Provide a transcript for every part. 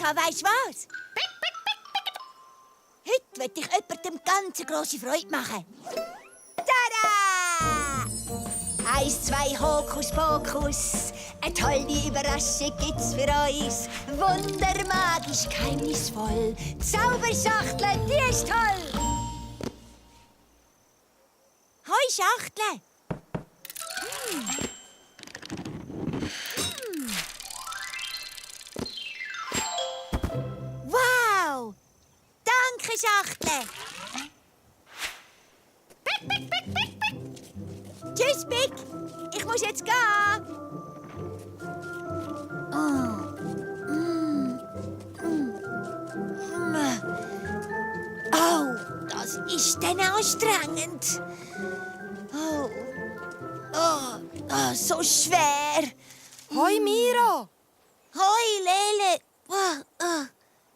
habe, weisst du was? Heute will ich jemandem ganz grosse Freude machen. Tada! 1, 2, Hokus Pokus. Eine tolle Überraschung gibt's für uns. Wundermagisch, geheimnisvoll. Die Zauberschachtel, die ist toll. Hoi, Schachtel. Wow! Danke, Schachtel. Tschüss, Big. Ich muss jetzt gehen. Oh, das ist dann anstrengend. Oh, so schwer. Hoi, Mira. Hoi, Lele.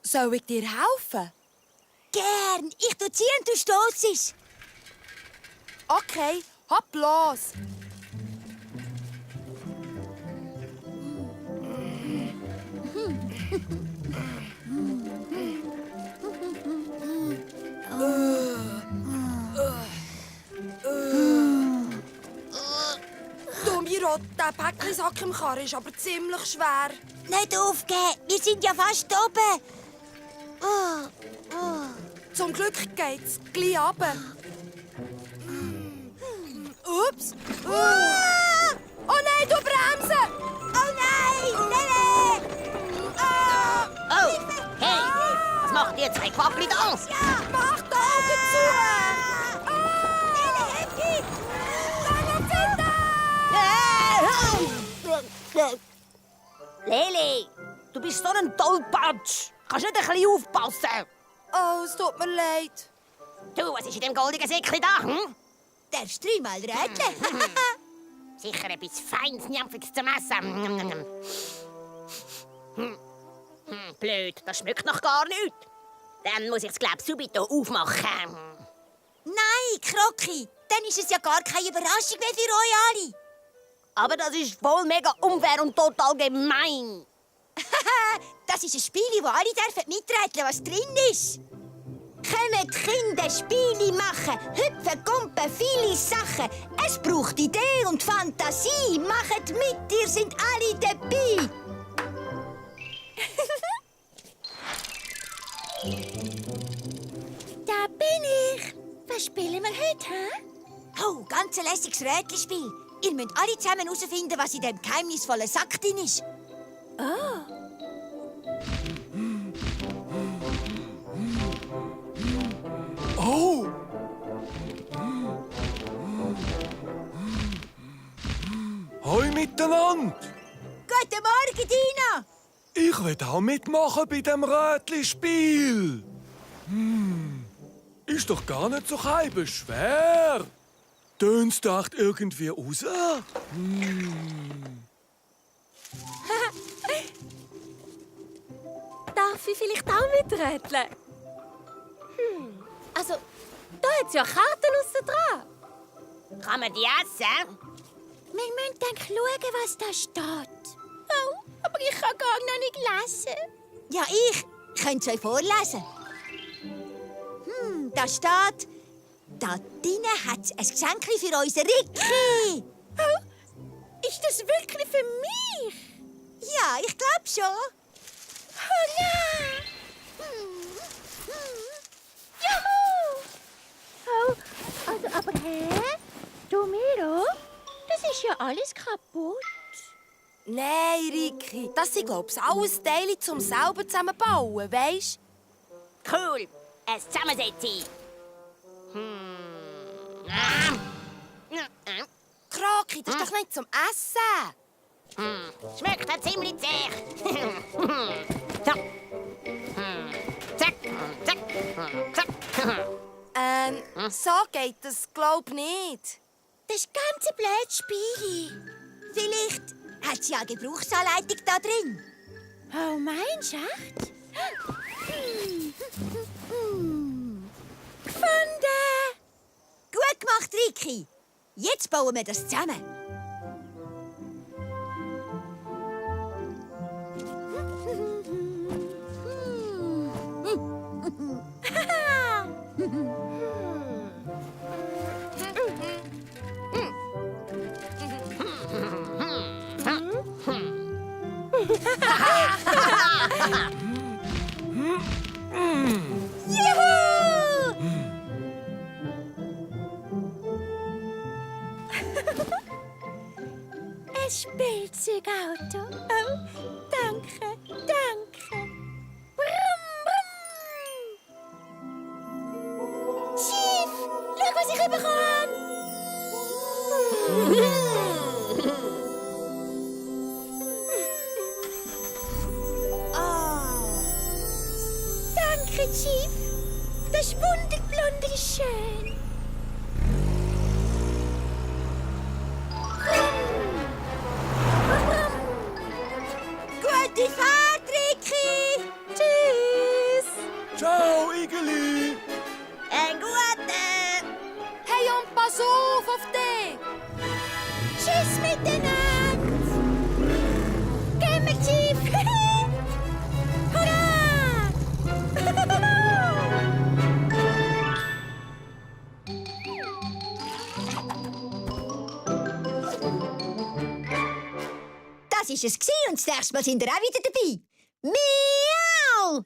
Soll ich dir helfen? Gern. Ich tu ziehen und du stossest. Okay, hopp los. Du, Mira, der Päckchensack im Karren ist aber ziemlich schwer. Nicht aufgeben. Wir sind ja fast oben. Zum Glück geht's gleich runter. Ups. Oh nein, du Bremse! Oh nein, Lele! Oh, hey, was macht ihr zwei Quackli da? Mach die Augen zu! Lele, Hefti! Lele, du bist so ein Tollpatsch. Kannst nicht ein bisschen aufpassen? Oh, es tut mir leid. Du, was ist in dem goldigen Säckchen da? Hm? Darfst du dreimal rätseln? Sicher etwas Feines, Njamfiges zum Essen. Blöd, das schmeckt noch gar nicht. Dann muss ich es, glaub ich, subito aufmachen. Nein, Krocki, dann ist es ja gar keine Überraschung mehr für euch alle. Aber das ist voll mega unfair und total gemein. Das ist ein Spiel, wo alle dürfen miträtseln, was drin ist. Kommen die Kinder Spiele machen, hüpfen, gumpen, viele Sachen. Es braucht Idee und Fantasie. Macht mit, ihr sind alle dabei. Da bin ich. Was spielen wir heute, hä? Oh, ganz ein lässiges Rätselspiel. Ihr müsst alle zusammen herausfinden, was in dem geheimnisvollen Sack drin ist. Oh! Hoi miteinander! Guten Morgen, Dina. Ich will auch mitmachen bei dem Rätli-Spiel. Ist doch gar nicht so schwer. Tönt's dacht irgendwie raus? Darf ich vielleicht auch miträtseln? Also, da hat es ja Karten aussen dran. Kann man die essen? Wir müssen dann schauen, was da steht. Oh, aber ich kann gar noch nicht lesen. Ja, ich könnte es euch vorlesen. Da steht, da drinnen hat es ein Geschenk für unseren Ricky. Oh, ist das wirklich für mich? Ja, ich glaube schon. Hurra! Juhu! Oh, also, aber hä? Du, Miro, das ist ja alles kaputt. Nein, Ricky, das sind, glaub ich, alles Teile zum selber zusammenbauen, weisst? Cool, ein Zusammensetzen. Kraki, das ist doch nicht zum Essen. Schmeckt ja ziemlich zäh. So. Zack, zack, zack. So geht das, glaub ich, nicht. Das ist ganz ein blödes Spiel. Vielleicht hat sie ja eine Gebrauchsanleitung da drin. Oh, meinst du echt? Gefunden! Gut gemacht, Ricky. Jetzt bauen wir das zusammen. Rike Chief. Das ist wunderschön. Gute Fahrt, Ricky! Tschüss! Ciao, Igeli. Ein guter. Hey, und pass auf dich! Tschüss miteinander. Gehen wir, Chief. Hurra! Das war es und das nächste Mal sind wir auch wieder dabei. Miau!